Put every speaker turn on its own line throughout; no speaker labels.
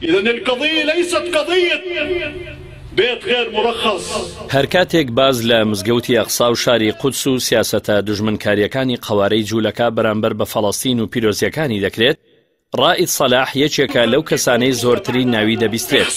اذا القضية ليست قضية بيت غير مرخص.
هەر کاتێک باس لە مزگەوتی ئەقسا و شاری قودس و سیاسەتە دوژمنکارییەکانی قەوارەی جوولەکە بەرامبەر بە فەڵەستین و پیرۆزییەکانی دەکرێت، ڕائید سەلاح یەکێکە لەو کەسانەی زۆرترین ناوی دەبیسترێت.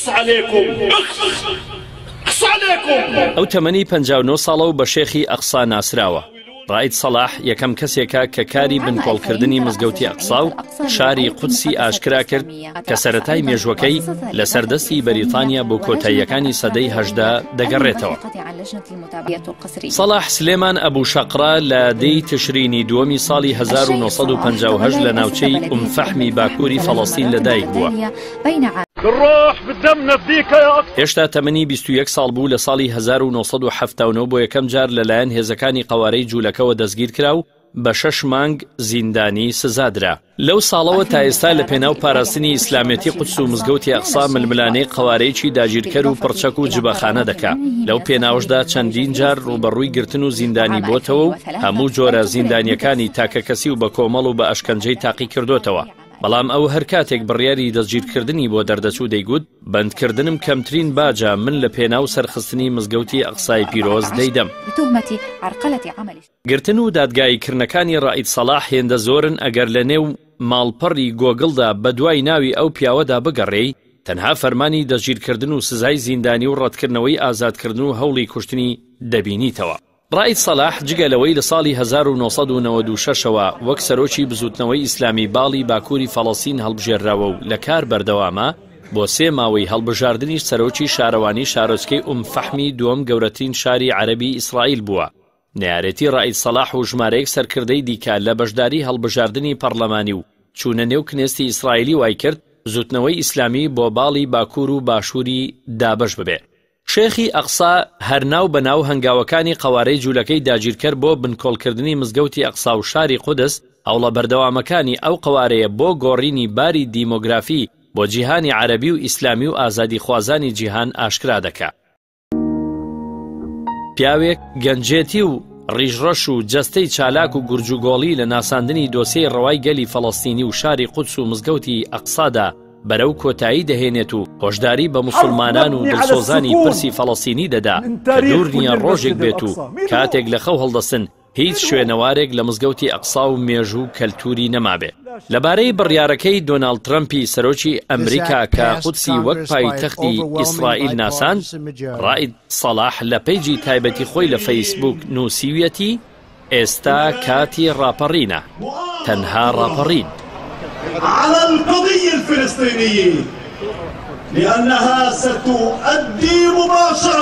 ئەو تەمەنی 59 ساڵە و بە شێخی ئەقسا ناسراوە. ڕائید سەلاح یەکەم کەسێکە کە کاری بنکۆڵکردنی مزگەوتی ئەقسا و شاری قودسی ئاشکرا کرد کە سەرەتای مێژووەکەی لەسەر دەستی بەریتانیا بۆ کۆتاییەکانی سەدەی 18 دەگەڕێتەوە. سەڵاح سلێمان ئەبو شەقرە لە دەی تشرینی دووەمی ساڵی 1958 لە ناوچەی ئوم فەحمی باکووری فەڵەستین لەدایک بووە. هێشتا تەمەنی 21 ساڵ بوو لە ساڵی 1979 بۆ یەکەم جار لەلایەن هێزەکانی قەوارەی جوولەکەوە دەستگیرکرا و بە شەش مانگ زیندانی سزا درا. لەو ساڵەوە تا ئێستا لە پێناو پاراستنی ئیسلامێتی قودس و مزگەوتی ئەقسا ململانێی قەوارەیەکی داگیرکەر و پڕچەک و جبەخانە دەکا، لەو پێناوەشدا چەندین جار ڕووبەڕووی گرتن و زیندانی بۆتەوە و هەموو جۆرە زیندانییەکانی تاکەکەسی و بەکۆمەڵ و بە ئەشکەنجەی تاقیکردۆتەوە. بەڵام ئەو هەر کاتێک بڕیاری دەستگیرکردنی بۆ دەردەچوو دەیگوت، بەندکردنم کەمترین باجە من لە پێناو سەرخستنی مزگەوتی ئەقسای پیرۆز دەیدەم. گرتن و دادگاییکردنەکانی ڕائید سەڵاح هێندە زۆرن ئەگەر لە نێو ماڵپەڕی گۆگڵدا بەدوای ناوی ئەو پیاوەدا بگەڕێی تەنها فەرمانی دەستگیرکردن و سزای زیندانی و ڕەتکردنەوەی ئازادکردن و هەوڵی کوشتنی دەبینیتەوە. ڕائید سەڵاح جگە لەوەی لە ساڵی 1996 ەوە وەک سەرۆکی بزوتنەوەی ئیسلامی باڵی باکوری فەڵەستین هەڵبژێرراوە و لە کار بەردەوامە، بۆ سێ ماوەی هەڵبژاردنیش سەرۆکی شارەوانی شارۆچکەی ئوم فەحمی دووەم گەورەترین شاری عەرەبی ئیسرائیل بووە. نەیارێتی ڕائید سەڵاح و ژمارەیەک سەرکردەی دیکە لە بەشداری هەڵبژاردنی پەڕلەمانی و چوونە نێو کنێستی ئیسرائیلی وایکرد بزوتنەوەی ئیسلامی بۆ باڵی باکوور و باشووری دابەش ببێ. شێخی ئەقسا هەر ناو بە ناو هەنگاوەکانی قەوارەی جوولەکەی داگیرکەر بۆ بنکۆڵکردنی مزگەوتی ئەقسا و شاری قودس، هەوڵە بەردەوامەکانی ئەو قەوارەیە بۆ گۆڕینی باری دیمۆگرافی بۆ جیهانی عەرەبی و ئیسلامی و ئازادیخوازانی جیهان ئاشکرا دەکا. پیاوێک گەنجێتی و ڕیش ڕەش و جەستەی چالاک و گورجوگۆڵی لە ناساندنی دۆسیەی ڕەوای گەلی فەڵەستینی و شاری قودس و مزگەوتی ئەقسادا بەرەو کۆتایی دەهێنێت و هۆشداری بە موسڵمانان و دڵسۆزانی پرسی فەڵەستینی دەدا کە دوور نییە ڕۆژێک بێت و کاتێک لە خەو هەڵدەستن هیچ شوێنەوارێک لە مزگەوتی ئەقسا و مێژوو و کەلتووری نەمابێ. لەبارەی بڕیارەکەی دۆناڵد ترەمپی سەرۆکی ئەمریکا کە قودسی وەک پایتەختی ئیسرائیل ناساند، ڕائید سەڵاح لە پەیجی تایبەتی خۆی لە فەیسبووک نووسیویەتی، ئێستا کاتی ڕاپەڕینە، تەنها ڕاپەڕین.
على القضية الفلسطينية لأنها ستؤدي مباشرة.